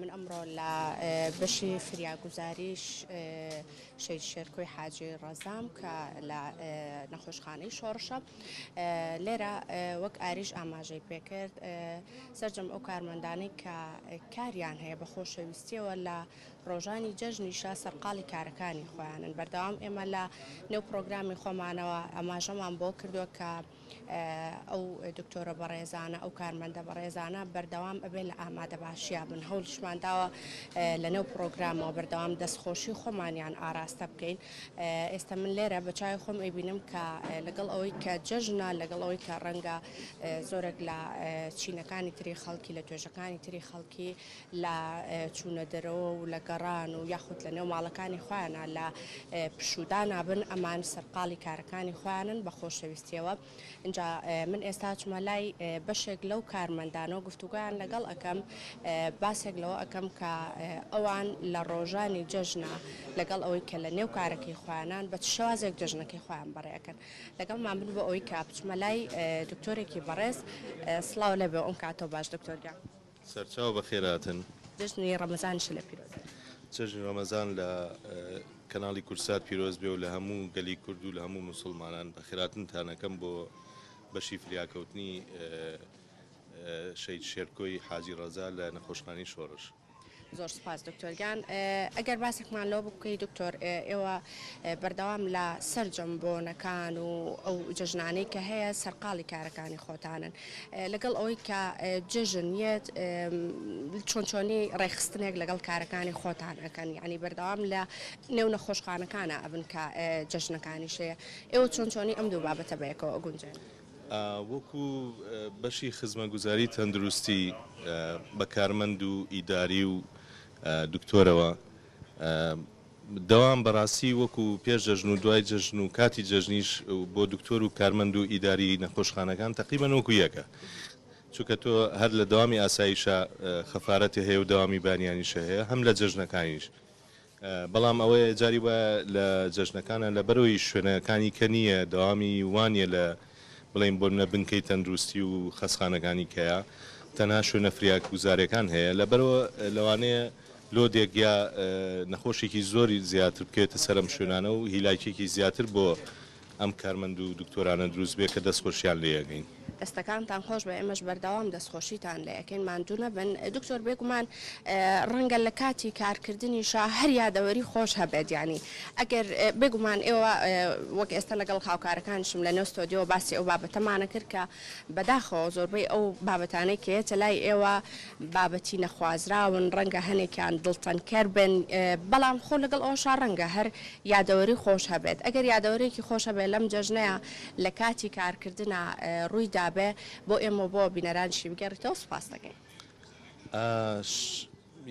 من ئەمڕۆ لە بەشی فریاگوزاریش شەهید شێرکۆی حاجی ڕەزام کە لە نەخۆشخانەی شۆڕشە. لێرە وەک ئاریش ئاماژەی پێکرد سەرجەم ئەو کارمەندانەی کە کاریان هەیە بە خۆشەویستیەوە لە ڕۆژانی جەژنیشا سەرقاڵی کارەکانی خۆیانن. بەردەوام ئێمە لە نێو پرۆگرامی خۆمانەوە ئاماژەمان بۆ کردووە کە ئەو دکتۆرە بەڕێزانە، ئەو کارمەندە بەڕێزانە بەردەوام ئەبێ لە ئامادەباشیا بن. هەوڵیشمان داوە لە نێو پرۆگرامەوە بەردەوام دەستخۆشی خۆمانیان ئاراستە بکەین. ئێستا من لێرە بە چاوی خۆم ئەیبینم کە لەگەڵ ئەوەی کە جەژنە، لەگەڵ ئەوەی کە ڕەنگە زۆرێک لە چینەکانی تری خەڵکی، لە توێژەکانی تری خەڵکی لە چوونە دەرەوە و لە گەڕان و یاخود لە نێو ماڵەکانی خۆیانە لە پشوودانا بن، ئەمان سەرقاڵی کارەکانی خۆیانن بە خۆشەویستیەوە. ئینجا من ئێستا چمە لای بەشێک لەو کارمەندانەوە گفتوگۆیان لەگەڵ ئەکەم، باسێک لەوە ئەکەم کە ئەوان لە ڕۆژانی جەژنە لەگەڵ ئەوەی کە لە نێو کارەکەی خۆیانان بە چ شێوازێک جەژنەکەی خۆیان بەڕێ ئەکەن. لەگەڵمان بن بۆ ئەوەی کە بچمە لای دکتۆرێکی بەڕێز. سڵاو لێبێ ئەم کاتەو باش دکتۆر گیان. سەرچاو بەخێرهاتن. جەژنی ڕەمەزانیشت لە پیرۆز بێت. جەژنی ڕەمەزان لە کەناڵی کوردسات پیرۆز بێ و لە هەموو گەلی کورد و لە هەموو موسڵمانان بەخێرهاتنتان ئەکەم بۆ بەشی فریاکەوتنی شەهید شێرکۆی حاجی ڕەزا لە نەخۆشخانەی شۆڕش. زۆر سوپاس دکتۆر گیان. ئەگەر باسێکمان لەوە بکەی دکتۆر، ئێوە بەردەوام لە سەرجەم بۆنەکان و ئەو جەژنانەی کە هەیە سەرقاڵی کارەکانی خۆتانن، لەگەڵ ئەوەی کە جەژن یەت چۆن چۆنی ڕێکخستنێک لەگەڵ کارەکانی خۆتان ئەکەن، یعنی بەردەوام لە نێو نەخۆشخانەکانە ئەبن کە جەژنەکانیش هەیە، ئێوە چۆن چۆنی ئەم دوو بابەتە بەیەکەوە ئەگونجێن؟ وەکو بەشی خزمەتگوزاری تەندروستی بە کارمەند و ئیداری و دکتۆرەوە دەوام بەڕاستی وەکو پێش جەژن و دوای جەژن و کاتی جەژنیش بۆ دکتۆر و کارمەند و ئیداری نەخۆشخانەکان تەقریبەن وەکو یەکە، چونکە تۆ هەر لە دەوامی ئاساییشا خەفارەتی هەیە و دەوامی بانیانیشە هەیە هەم لە جەژنەکانیش. بەڵام ئەوەیە جاری وایە لە جەژنەکانە لەبەرەوەی شوێنەکانی کە نییە دەوامی وانە لە بڵێین بۆ منە بنکەی تەندروستی و خەسخانەکانی کەیە تەنها شوێنە فریاگوزارەکان هەیە لەبەرەوە لەوانەیە لۆدێک یا نەخۆشێکی زۆری زیاتر بکەوێتە سەر ئەم شوێنانە و هیلاکیەکی زیاتر بۆ ئەم کارمەند و دکتۆرانە دروست بێ کە دەستخۆشیان لێ ئەکەین. دەستەکانتان خۆش بێ ئێمەش بەردەوام دەستخۆشیتان لێ ئەکەین ماندوو نەبن. دکتۆر بێگومان ڕەنگە لە کاتی کارکردنیشا هەر یادەوەری خۆش هەبێت یانی ئەگەر بێگومان ئێوە وەک ئێستا لەگەڵ هاوکارەکانیشم لە نێو ستۆدیۆوە باسی ئەو بابەتەمانە کرد کە بەداخەوە زۆربەی ئەو بابەتانەی کە یەتە لای ئێوە بابەتی نەخوازراون، ڕەنگە هەنێکیان دڵتەنگکەر بن، بەڵام خۆ لەگەڵ ئەوەشا ڕەنگە هەر یادەوەری خۆش هەبێت. ئەگەر یادەوەرێکی خۆش هەبێت لەم جەژنەیا لە کاتی کارکردنا ڕووی دابێ بۆ ئێمە و بۆ بینەرانیشی بگێڕیتەوە سوپاست دەکەین.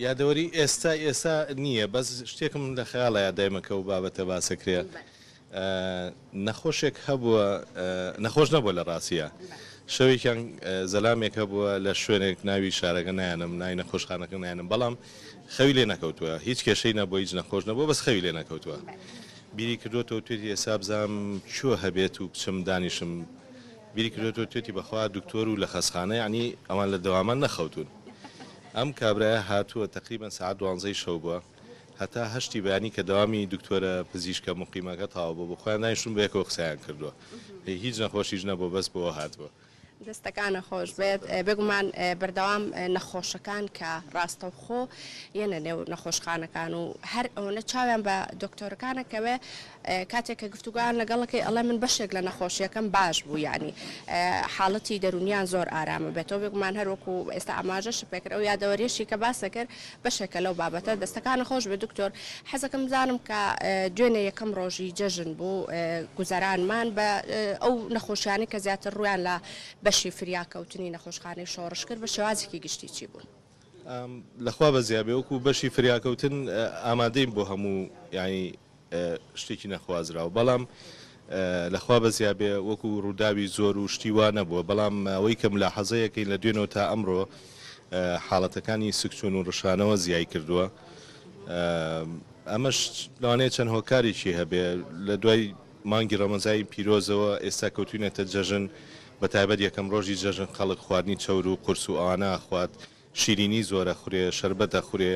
یادەوەری ئێستا ئێستا نییە بەس شتێکم لە خەیاڵە دایمە کە ئەو بابەتە باسەکرێ نەخۆشێک هەبووە نەخۆش نەبووە لە ڕاستیە شەوێکیان زەلامێک هەبووە لە شوێنێک ناوی شارەکە نایەنم ناوی نەخۆشخانەکە نایەنم بەڵام خەوی لێ نەکەوتووە هیچ کێشەی نەبووە هیچ نەخۆش نەبووە بەس خەوی لێ نەکەوتووە بیری کردووەتەوە توێتی ئێستا بزانم کوێ هەبێت و بچم دانیشم بیری کردووەتەوە توێتی بەخوا دکتۆر و لە خەسخانە یعنی ئەوان لە دەوامان نەخەوتوون ئەم کابرایە هاتووە تەقریبەن سەعات دوانزەی شەو بووە هەتا هەشتی بەیانی کە دەوامی دکتۆرە پزیشکە موقیمەکە تەواو بوو خۆیان دانیشتوون بەیەکەوە قسەیان کردووە هیچ نەخۆشیش نەبووە بەس بۆ هاتبووە. دەستەکانە خۆش بێت بێگومان بەردەوام نەخۆشەکان کە ڕاستەوخۆ یەنە نێو نەخۆشخانەکان و هەر ئەوەنە چاویان بە دکتۆرەکانە کەوێ کاتێک کە گفتوگۆیان لەگەڵەکەی ئەڵێ من بەشێک لە نەخۆشیەکەم باش بوو یانی حاڵەتی دەرونیان زۆر ئارامە بێتەوە بێگومان هەر وەکو ئێستا ئاماژەشت پێکرد ئەو یادەوەریەشی کە باسە کرد بەشێکە لەو بابەتە دەستەکانت خۆش بێت دکتۆر حەزەکەم بزانم کە دوێنێ یەکەم ڕۆژی جەژن بوو گوزەرانمان بە ئەو نەخۆشیانەی کە زیاتر ڕوویان لە بەشی فریاکەوتنی نەخۆشخانەی شۆڕش کرد بە شێوازێکی گشتی چی بوون؟ لەخوا بەزیابێ وەکو بەشی فریاکەوتن ئامادەین بۆ هەموو یانی شتێکی نەخوازراو بەڵام لەخوا بەزیابێ وەکو ڕووداوی زۆر و شتی وا نەبووە بەڵام ئەوەی کە ملاحەزەیەکەین لە دوێنەوە تا ئەمڕۆ حاڵەتەکانی سکچوون و ڕشانەوە زیای کردووە ئەمەش لەوانەیە چەند هۆکارێکی هەبێ لە دوای مانگی ڕەمەزانی پیرۆزەوە ئێستا کەوتوینەتە جەژن بە تایبەت یەکەم ڕۆژی جەژن خەڵک خواردنی چەور و قورس و ئەوانە ئەخوات. شیرینی زۆر ئەخورێ، شەربەت ئەخورێ،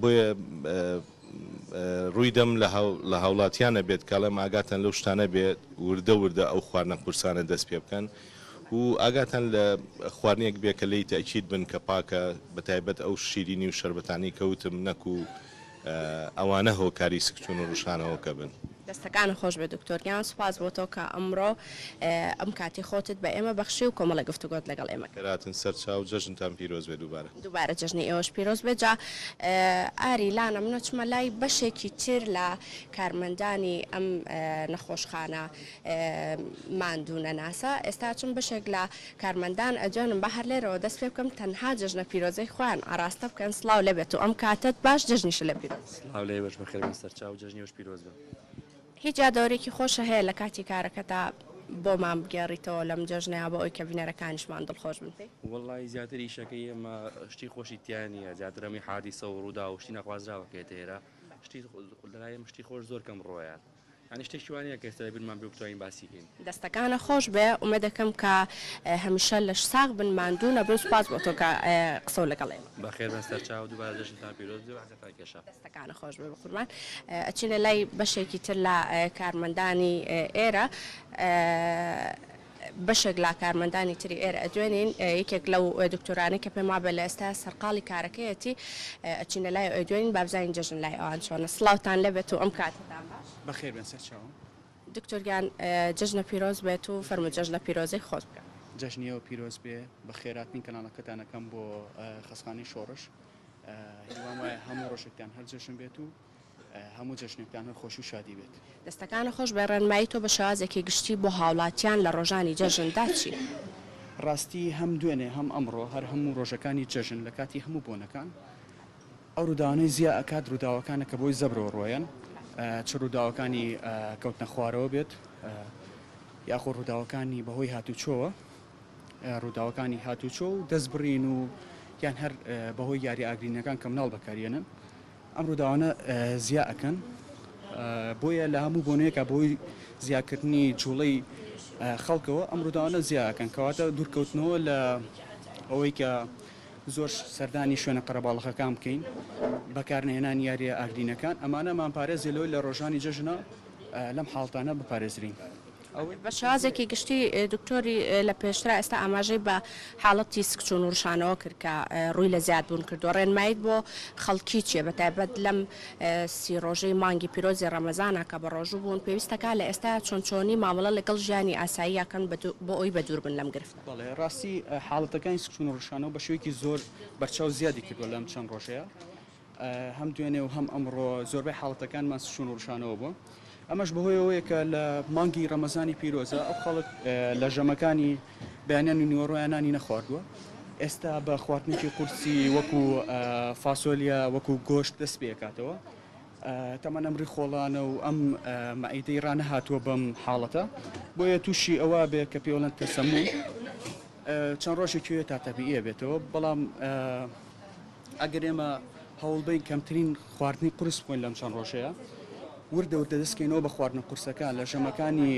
بۆیە ڕووی دەم لە هاوڵاتیان ئەبێت کە ئەڵێم ئاگاتان لەو شتانە بێت، وردە وردە ئەو خواردنە قورسانە دەست پێ بکەن و ئاگاتان لە خواردنێک بێ کە لێی تەئکید بن کە پاکە، بەتایبەت ئەو شیرینی و شەربەتانەی کە وتم نەکو ئەوانە هۆکاری سکچوون و ڕشانەوەکە بن. دەستەکانت خۆش بێت دکتۆر گیان سوپاس بۆ تۆ کە ئەمڕۆ ئەم کاتی خۆتت بە ئێمە بەخشی و کۆمەڵێک گفتوگۆت لەگەڵ ئێمە کرد. خێرهاتن سەر چاو جەژنتان پیرۆز بێ دووبارە. دووبارە جەژنی ئێوەش پیرۆز بێت جا ئاری لانە من ئەچمە لای بەشێکی تر لە کارمەندانی ئەم نەخۆشخانە ماندوو نەناسە ئێستا ئەچم بەشێک لە کارمەندان ئەجۆنم با هەر لێرەوە دەست پێ بکەم تەنها جەژنە پیرۆزەی خۆیان ئاراستە بکەن سڵاو لێبێت و ئەم کاتەت باش جەژنیشت لێ پیرۆز بێت. سڵاو لە ئێوەش بەخێر بێن سەرچاو جەژنی ئێوەش پیرۆز بێ. هیچ یادەوەریەکی خۆشە هەیە لە کاتی کارەکەتا بۆمان بگێڕیتەوە لەم جەژنەیا بۆ ئەوەی کە بینەرەکانیشمان دڵخۆش بن پێی؟ وەڵایی زیاتر ئیشەکەی ئێمە شتی خۆشی تیا نییە زیاتر هەمووی حادیسە و ڕووداو و شتی نەخوازراوە کە یەتە ئێرە شتی لەلای ئێمە شتی خۆش زۆر کەم ڕووئەیات. یانی شتێکی وا نیە کە ئێستا لە بیرمان بێ و بتوانین باسی کەین. دەستەکانت خۆش بێ ئومێدەکەم کە هەمیشە لەش ساغ بن ماندوو نەبن سوپاس بۆ تۆ کە قسەو لەگەڵ ئێمە. بەخێر بێن سەرچاو دووبارە جەژنتان پیرۆز بێ و عەزێتان کێشا. دەستەکانت خۆش بێ بەقوربان ئەچینە لای بەشێکی تر لە کارمەندانی ئێرە. بەشێک لە کارمەندانی تری ئێرە ئەدوێنین، یەکێک لەو دکتۆرانەی کە پێم وابێ لە ئێستا سەرقاڵی کارەکەیەتی، ئەچینە لای و ئەیدوێنین با بزانین جەژن لای ئەوان چۆنە. سڵاوتان لێبێت و ئەم کاتەتان باش. بەخێر بێن سەرچاوم. دکتۆر گیان جەژنە پیرۆز بێت و فەرموو جەژنە پیرۆزەی خۆت بکە. جەژنی ئێوە پیرۆز بێ، بەخێرهاتنی کەناڵەکەتان ئەکەم بۆ خەستخانەی شۆڕش، هیوام وایە هەموو ڕۆژێکتان هەر جەژن بێت و هەموو جەژنێکتان هەر خۆشی و شادی بێت. دەستەکانت خۆش بێت، ڕێنمایی تۆ بە شێوازێکی گشتی بۆ هاوڵاتیان لە ڕۆژانی جەژندا چییە؟ ڕاستی هەم دوێنێ هەم ئەمڕۆ هەر هەموو ڕۆژەکانی جەژن لە کاتی هەموو بۆنەکان ئەو ڕووداوانەی زیا ئەکات ڕووداوەکانە کە بۆی زەبرەوە ڕۆیەن چ ڕووداوەکانی کەوتنە خوارەوە بێت یاخۆ ڕووداوەکانی بەهۆی هاتوچۆوە ڕووداوەکانی هاتوچۆ و دەستبڕین و یان هەر بەهۆی یاری ئاگرینەکان کە مناڵ بەکاریێنن ئەم ڕووداوانە زیا ئەکەن بۆیە لە هەموو بۆنەیەکە بۆی زیاکردنی جوڵەی خەڵکەوە ئەم ڕووداوانە زیا ئەکەن کەواتە دوورکەوتنەوە لە ئەوەی کە زۆر سەردانی شوێنە قەرەباڵغەکان بکەین بەکارنەهێنانی یاریە ئاگرینەکان ئەمانەمان پارێزێ لەوەی لە ڕۆژانی جەژنە لەم حاڵتانە بپارێزرین. ئەوەی. بە شێوازێکی گشتی دکتۆری لە پێشترا ئێستا ئاماژەی بە حاڵەتی سکچوون و ڕشانەوە کرد کە ڕووی لە زیاد بوون کردووە ڕێنماییت بۆ خەڵکی چیە بە تایبەت لەم سی ڕۆژەی مانگی پیرۆزی ڕەمەزانا کە بە ڕۆژوو بوون پێویستەکا لە ئێستا چۆن چۆنی مامەڵە لەگەڵ ژیانی ئاساییا کەن بۆ ئەوی بە دوور بن لەم گرفتە. بەڵێ ڕاستی حاڵەتەکانی سکچوون و ڕشانەوە بە شێوەیەکی زۆر بەرچاو زیادی کردووە لەم چەند ڕۆژەیە. هەم دوێنێ و هەم ئەمڕۆ زۆربەی حاڵەتەکانمان سشون و ڕشانەوە بووە ئەمەش بەهۆی ئەوەیە کە لە مانگی ڕەمەزانی پیرۆزە ئەو خەڵک لە ژەمەکانی بەیانیان و نیوەڕۆیان نانی نەخواردووە ئێستا بە خواردنێکی قورسی وەکو فاسۆلیا وەکو گۆشت دەست پێکاتەوە تەمەن ئەم ڕیخۆڵانە و ئەم مەعیدەی ڕانەهاتووە بەم حاڵەتە بۆیە تووشی ئەوە بێ کە پێوەڵەن تەسەموم چەند ڕۆژێکی تا تەبیئە بێتەوە بەڵام ئەگەر ئێمە هەوڵبەین کەمترین خواردنی قورس بخۆین لەم چەند ڕۆژەیە، وردە وردە دەست کەینەوە بە خواردنە قورسەکان لە ژەمەکانی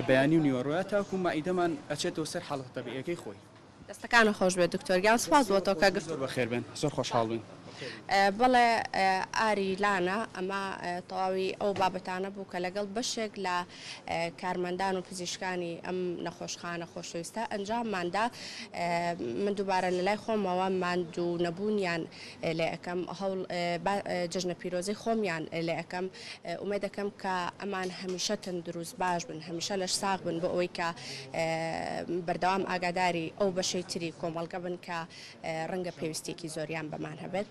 بەیانی و نیوەڕۆیا تاکوو مەعیدەمان ئەچێتەوە سەر حاڵەتە تەبیعیەکەی خۆی. دەستەکانت خۆش بێت دکتۆر گیان سوپاس بۆ تۆ کە گفت. زۆر بەخێر بێن زۆر خۆشحاڵ بووین. بەڵێ ئاری لانە ئەمە تەواوی ئەو بابەتانە بوو کە لەگەڵ بەشێک لە کارمەندان و پزیشکانی ئەم نەخۆشخانە خۆشەویستە ئەنجامماندا، من دووبارە لەلای خۆمەوە ماندوو نەبوونیان لێ ئەکەم، هەوڵ با جەژنە پیرۆزەی خۆمیان لێ ئەکەم، ئومێد ئەکەم کە ئەمان هەمیشە تەندروست باش بن، هەمیشە لەش ساغ بن بۆ ئەوەی کە بەردەوام ئاگاداری ئەو بەشەی تری کۆمەڵگە بن کە ڕەنگە پێویستیەکی زۆریان بەمان هەبێت.